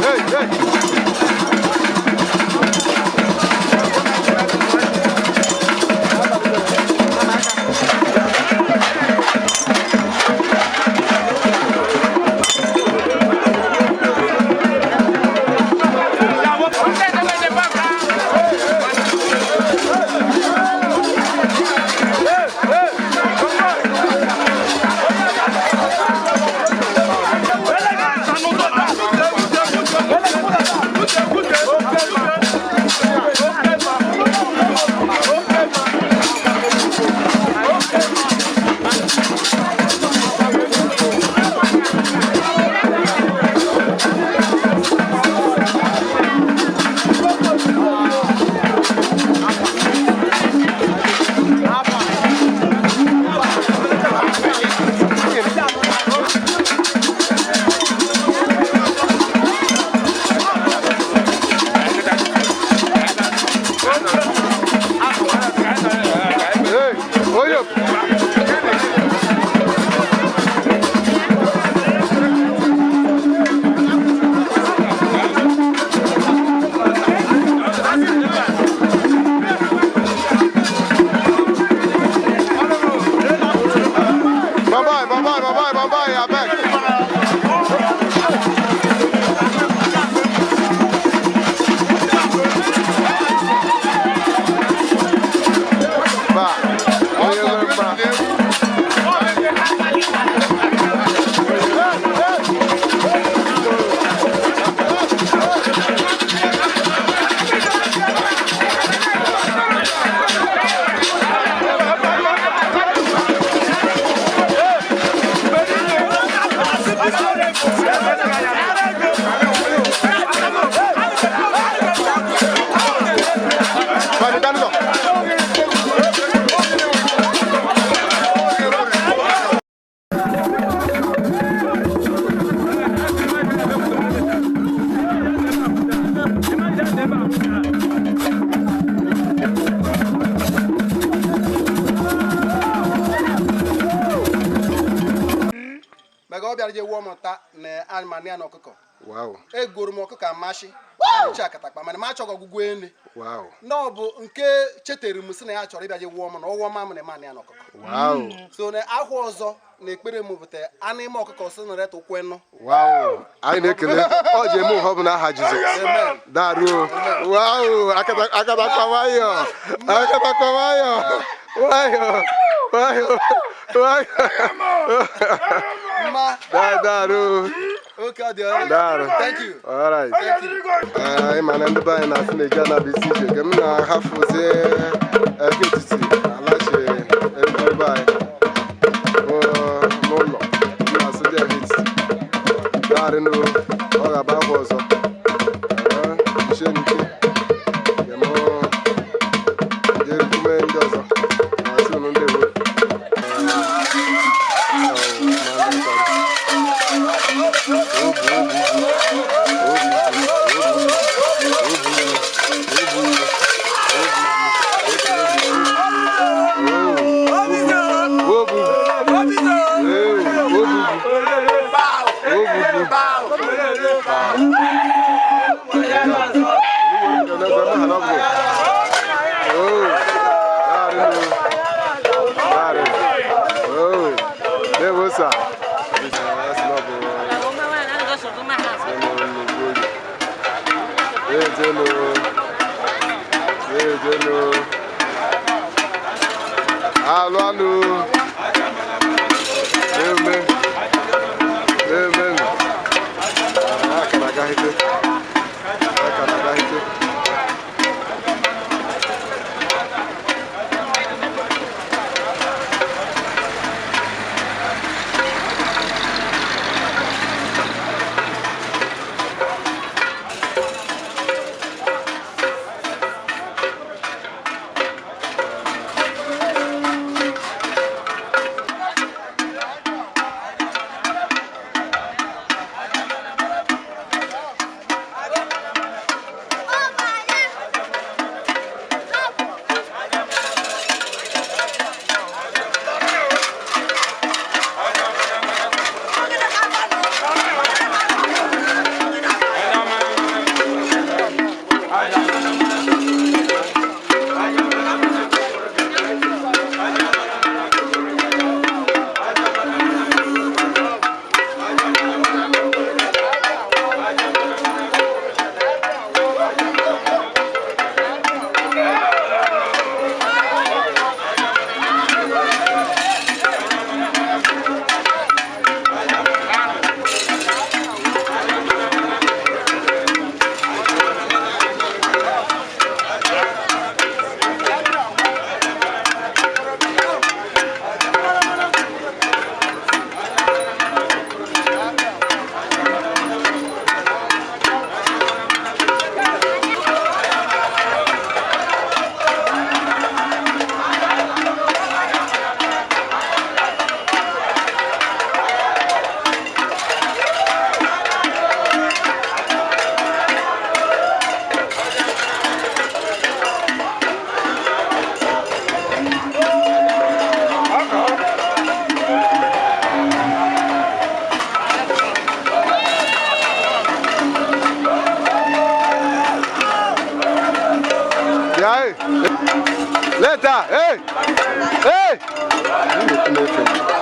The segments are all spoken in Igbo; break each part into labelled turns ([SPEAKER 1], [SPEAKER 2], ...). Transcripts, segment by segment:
[SPEAKER 1] Hey, hey. Hey, hurry up. Bye bye, bye bye, bye bye, bye bye, I beg. Ba, onye nwe mma. Ba, daalụ nọ.
[SPEAKER 2] Maka ọ bịara je wuo m nta na anụmanụ ya na ọkụkọ.
[SPEAKER 1] Wow,
[SPEAKER 2] Egoro m ọkụkọ amashi uche akatakpa, mana m achọghị ọgwụgwọ ene. Na ọ bụ nke chetere m sị na ya chọrọ ịbịa je wuo m na ọwụwa mamụ na ịmanụ ya na ọkụkọ. So na ahụ ọzọ na ekpere m bute anụ ime ọkụkọ sị na reta ụkwụ ịnọ.
[SPEAKER 1] Wow. Anyị na-ekele ọ ji eme ụhọ bụ n'aha Jizọs.
[SPEAKER 2] Amen.
[SPEAKER 1] Daruo. Wow, akatakpa nwayọ. Akatakpa nwayọ. Nwayọ. Nwayọ. Nwayọ.
[SPEAKER 2] Mma.
[SPEAKER 1] Daruo.
[SPEAKER 2] Oke ọ dị ọrụ.
[SPEAKER 1] Daru.
[SPEAKER 2] Thank you.
[SPEAKER 1] All right.
[SPEAKER 2] Thank you.
[SPEAKER 1] Ee, ịma na ndị be anyị na-asị na eji anabụ isi ije nke m na-ahafụzi eke etiti alachi ndị be anyị bụ n'ụlọ m na-asị ndị eke etiti daarịnụ, ọ ga-aba akwa ọzọ. Ee, jisie n'ike nke m ndị erukume ndị ọzọ na-asị unu ndị ewe. Alụ alụ. Amen. Amen. Aka na-agaghịte. Aka na-agaghịte. Leta, hey! Hey! Na-efe.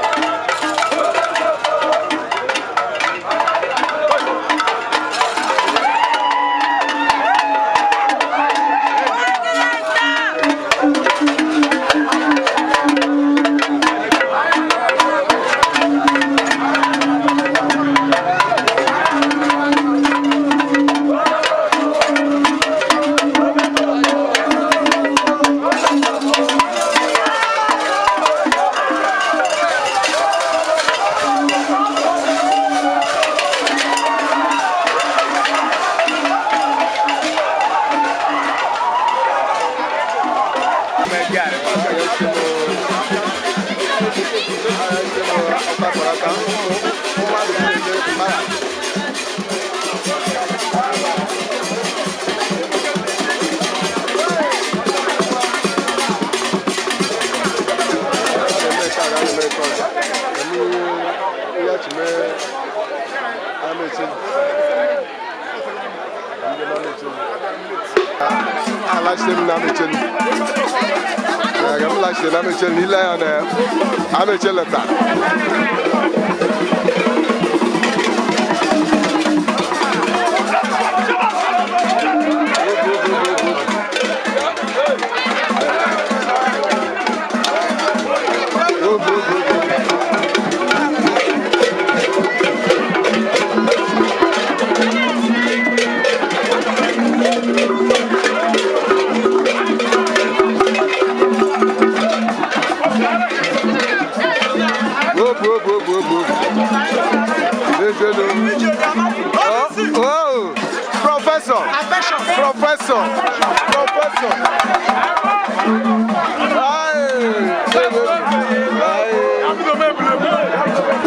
[SPEAKER 1] Alachite m na amechelu ga m lachite na amechelu n'ile ya na amecheleta. Obu, obu, obu. Obu, obu, obu, obu, obu. Ejelo. Oh, oh, professor, professor, professor. Aye.